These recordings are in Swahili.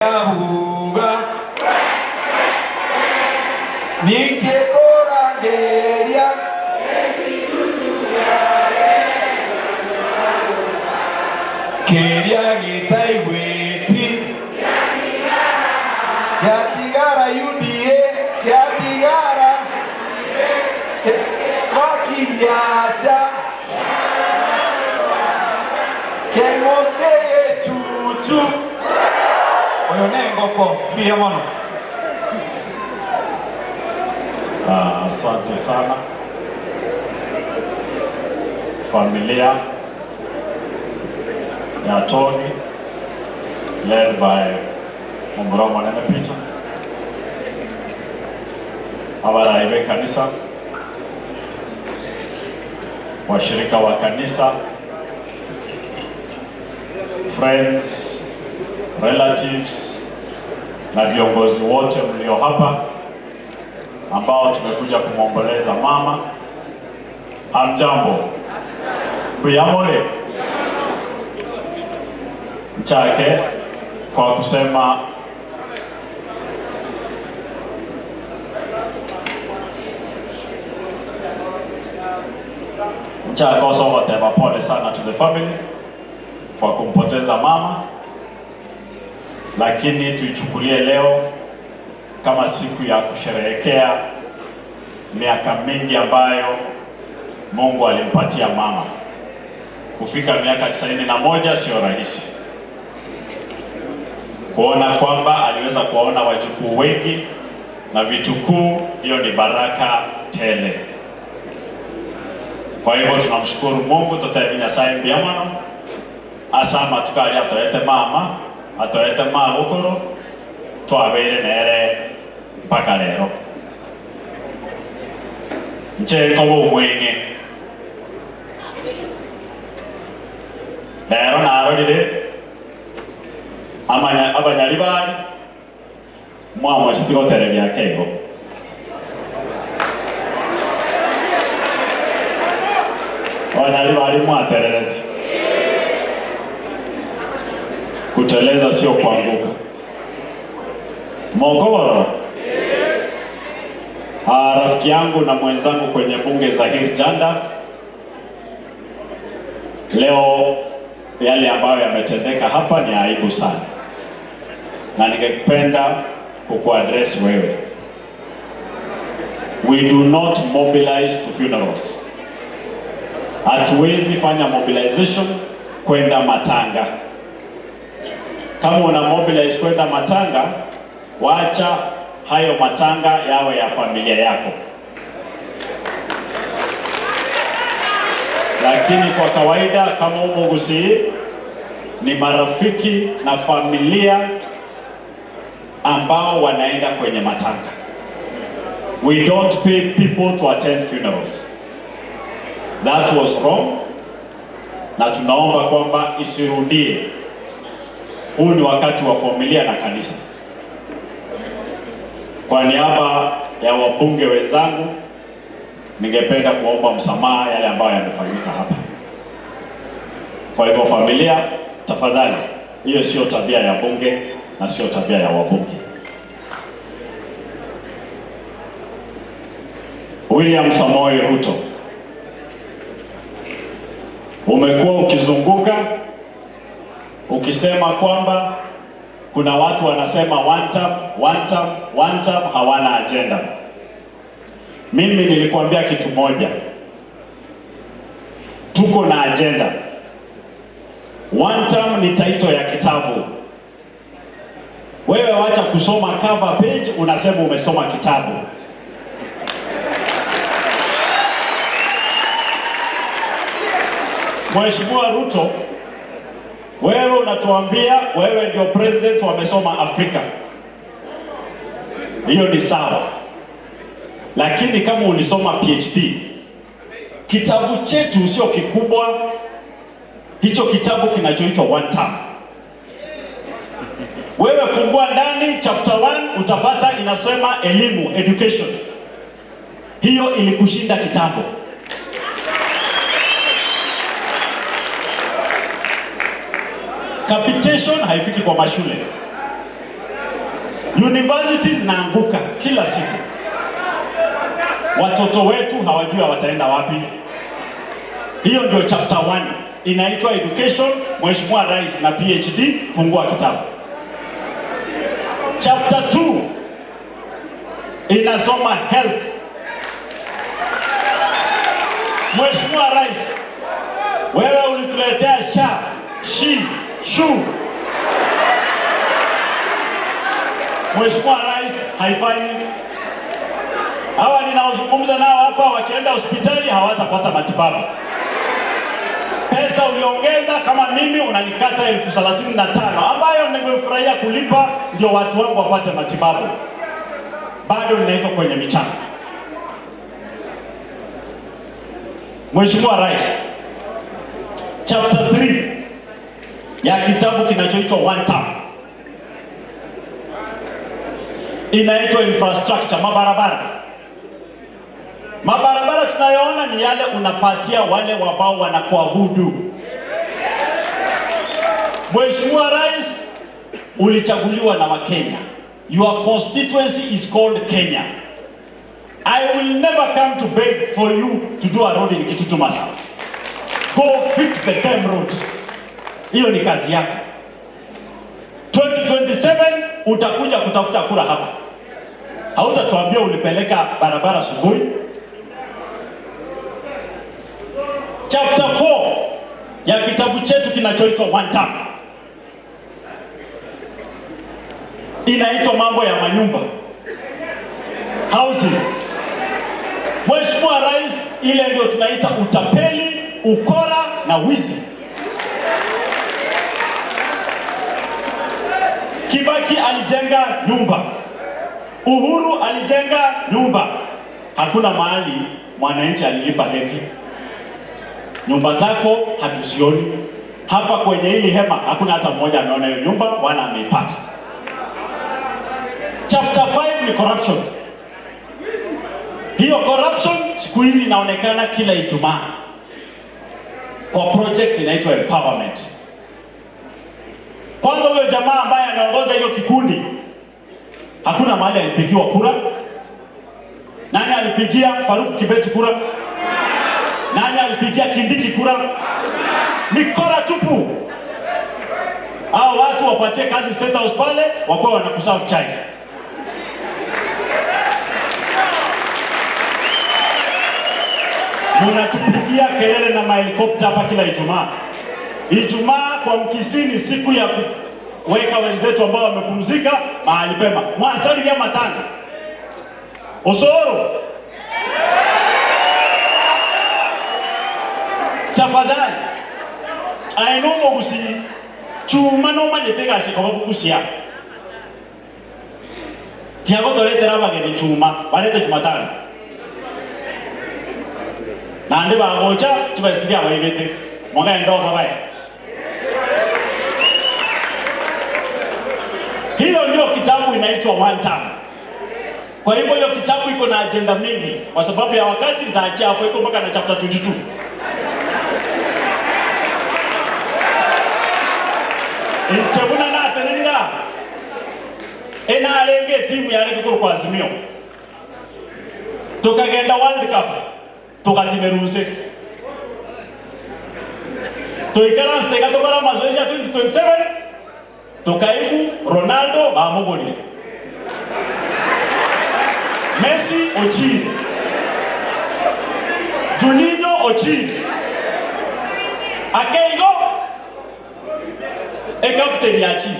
Abuga nikikurangeria kiria gitaiguiti giatigara UDA giatigara wakiacha keng'oke chuchu oyo nengoko mbia mono. Asante sana familia ya Tony led by Mumuro Monene Peter, abarai be kanisa, washirika wa kanisa, friends, relatives na viongozi wote mlio hapa ambao tumekuja kumwomboleza mama. Hamjambo? Buyamole mchake kwa kusema mchakosogoteba pole sana to the family kwa kumpoteza mama, lakini tuichukulie leo kama siku ya kusherehekea miaka mingi ambayo Mungu alimpatia mama. Kufika miaka 91 sio rahisi. Kuona kwamba aliweza kuwaona wajukuu wengi na vitukuu, hiyo ni baraka tele. Kwa hivyo tunamshukuru Mungu tutaebi Nyasaye mbuya mono asa tukali atoete mama atoete magukuru twabeire nere mpaka lero nche nkoba omwenge lero narorire abanyali bari mwamwache tigotereria keigo abanyali bari mwaterereti. Kuteleza sio kuanguka. Mogoro. Rafiki yangu na mwenzangu kwenye bunge Zahir Janda, leo yale ambayo yametendeka hapa ni aibu sana, na ningependa kukuaddress wewe. We do not mobilize to funerals. Hatuwezi fanya mobilization kwenda matanga. Kama una mobilize kwenda matanga, wacha hayo matanga yawe ya familia yako. Lakini kwa kawaida kama umugusi ni marafiki na familia ambao wanaenda kwenye matanga. We don't pay people to attend funerals. That was wrong, na tunaomba kwamba isirudie. Huu ni wakati wa familia na kanisa. Kwa niaba ya wabunge wenzangu, ningependa kuomba msamaha yale ambayo yamefanyika hapa. Kwa hivyo familia, tafadhali, hiyo sio tabia ya bunge na sio tabia ya wabunge. William Samoei Ruto, umekuwa ukizunguka ukisema kwamba kuna watu wanasema one term, one term, one term, hawana agenda. Mimi nilikuambia kitu moja, tuko na agenda. One term ni title ya kitabu. Wewe wacha kusoma cover page, unasema umesoma kitabu. Mheshimiwa Ruto, wewe unatuambia wewe ndio president wamesoma Afrika. Hiyo ni sawa, lakini kama ulisoma PhD, kitabu chetu sio kikubwa, hicho kitabu kinachoitwa One Term. Wewe fungua ndani chapter 1 utapata inasema elimu, education. Hiyo ilikushinda kitambo. Capitation haifiki kwa mashule. Universities zinaanguka kila siku, watoto wetu hawajui wataenda wapi. Hiyo ndio chapter 1 inaitwa education. Mheshimiwa Rais na PhD, fungua kitabu. Chapter 2 inasoma health. Mheshimiwa Rais, wewe ulituletea SHA, SHI, SHU. Mheshimiwa Rais, haifanyi. Hawa ninaozungumza nao hapa wakienda hospitali hawatapata matibabu. Pesa uliongeza kama mimi unanikata 35,000 ambayo nimefurahia kulipa ndio watu wangu wapate matibabu, bado ninaitwa kwenye michango. Mheshimiwa Rais, chapter 3 ya kitabu kinachoitwa One Term inaitwa infrastructure, mabarabara. Mabarabara tunayoona ni yale unapatia wale ambao wanakuabudu. Mheshimiwa Rais, ulichaguliwa na Wakenya. Your constituency is called Kenya. I will never come to beg for you to do a road in Kitutu Masaba. Go fix the damn road. Hiyo ni kazi yako. 2027 utakuja kutafuta kura hapa. Hautatuambia ulipeleka barabara Sugoi. Chapter 4 ya kitabu chetu kinachoitwa One Term inaitwa mambo ya manyumba, housing. Mheshimiwa Rais, ile ndio tunaita utapeli, ukora na wizi. Kibaki alijenga nyumba, Uhuru alijenga nyumba. Hakuna mahali mwananchi alilipa levy. Nyumba zako hatuzioni hapa kwenye hili hema, hakuna hata mmoja ameona hiyo nyumba wala ameipata. Chapter 5 ni corruption. Hiyo corruption siku hizi inaonekana kila Ijumaa kwa project inaitwa empowerment. Kwanza huyo jamaa ambaye anaongoza hiyo kikundi hakuna mahali alipigiwa kura. Nani alipigia Farouk Kibet kura? Nani alipigia Kindiki kura? Mikora tupu. Hao watu wapatie kazi State House pale, wakuwa wanakuserve chai. Munatupigia kelele na mahelikopta hapa kila Ijumaa. Ijumaa kwa Mkisii ni siku ya kuweka wenzetu ambao wamepumzika mahali pema. Mwasali ya matanga. Osoro. Tafadhali. Ainomo gusi chuma no manyete gasi kwa kugusia. Tiago toletera abageni chuma, balete Jumatano. Nande bagocha chibasiria baibete. Mwakaenda babaye. Hiyo ndio kitabu inaitwa One Term. Kwa hivyo hiyo kitabu iko na agenda mingi. Kwa sababu ya wakati nitaachia hapo, iko mpaka na chapter 22. Nchebuna na atenenira. Ena alenge timu ya leo kwa Azimio. Tukagenda World Cup. Tukatimeruse. Tuikara steka tukara mazoezi ya 2027. Tukaigu Ronaldo bamugolire. Messi ochire. Juninho ochire. Akeigo e captain ya chini.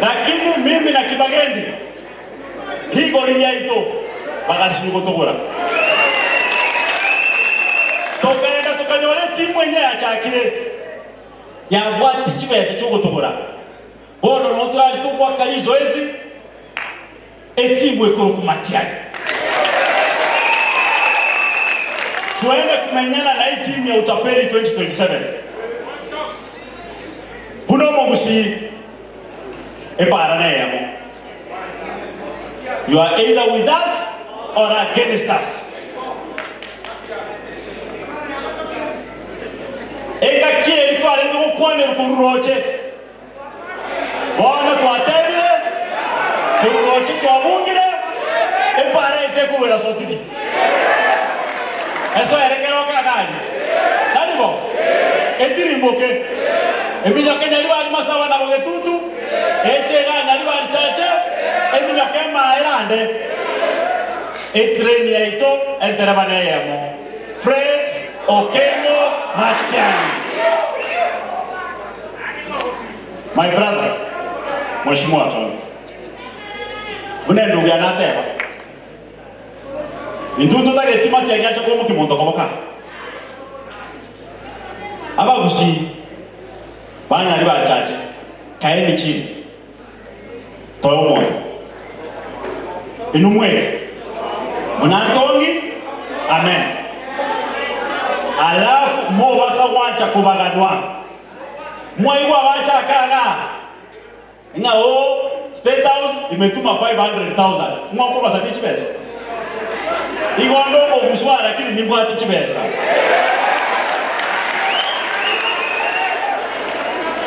Lakini mimi na Kibagendi ligo liliaito bagasinyugotogora. Tukaenda tukanyore timu yenye yachakire yabwati chibesa chogotogora. Bono no turari tugwakari zoezi etimu ekoro kumatiani. Tuende kumenyana na hii timu ya utapeli 2027. Kuno mogusi epara na yamo. You are either with us or against us. Eka kie litwale ndugu kwane rukururoche. Bono Sotiki eso erekero kagari taribo etirimboke eminyoke nyaribari masaba na bogetutu echega nyaribari chache eminyoke maerande etreni yaito enterebane yemo Fred Okengo Matiang'i. My brother, Mheshimiwa Tony, bune ndugu anateba intuntu tageti Matiang'i acha kwa mukimuntu koboka abagusi banyari bachache kaeni chini toyo moto inumweke munantongi amen. Alafu mo basa wancha kubaganwa mwaiwa wacha kaga nga o State House imetuma 500,000 mwako basa chibesa igondo mo buswara lakini nimbwati chibesa.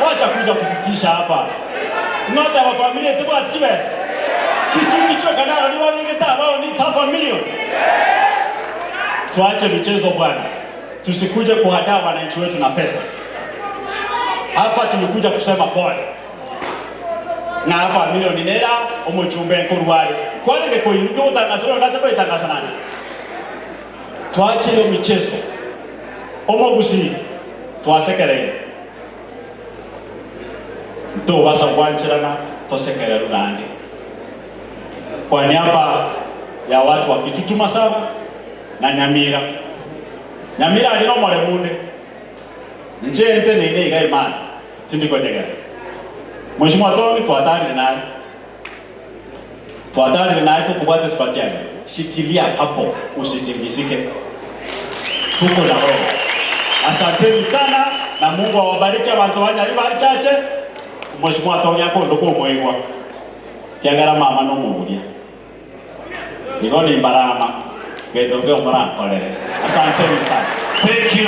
Wacha kuja kututisha hapa. Nota wa familia tebwati chibesa chisuti choka naro ni wabigeta bao ni half a million. Tuache michezo bwana. Tusikuje kuhadaa wananchi wetu na pesa. Hapa tulikuja kusema pole. Na half a million nera omuchumbe nkorware. Kwani ni koyuruko utangaza ndacha ko itangaza nani? Tuache hiyo michezo. Omogusi twasekerere. Nto basa kwanchirana tosekere runandi. Kwa niaba ya watu wa Kitutu Masaba na Nyamira. Nyamira alino mole munde. Nche ente ne ine iga imani. Tindi kwa nyegera. Mheshimiwa Tony tuatarire naye. Tuatarire naye tukubate sipatiani. Shikilia hapo usitingisike. Tuko na wewe. Asanteni sana na Mungu awabariki abantu banyari chache. Mheshimiwa Tony yako ndoko moigwa. Kiagara mama no muguria. Nigoni barama. Gendo ngeo mara kolere. Asanteni sana. Thank you.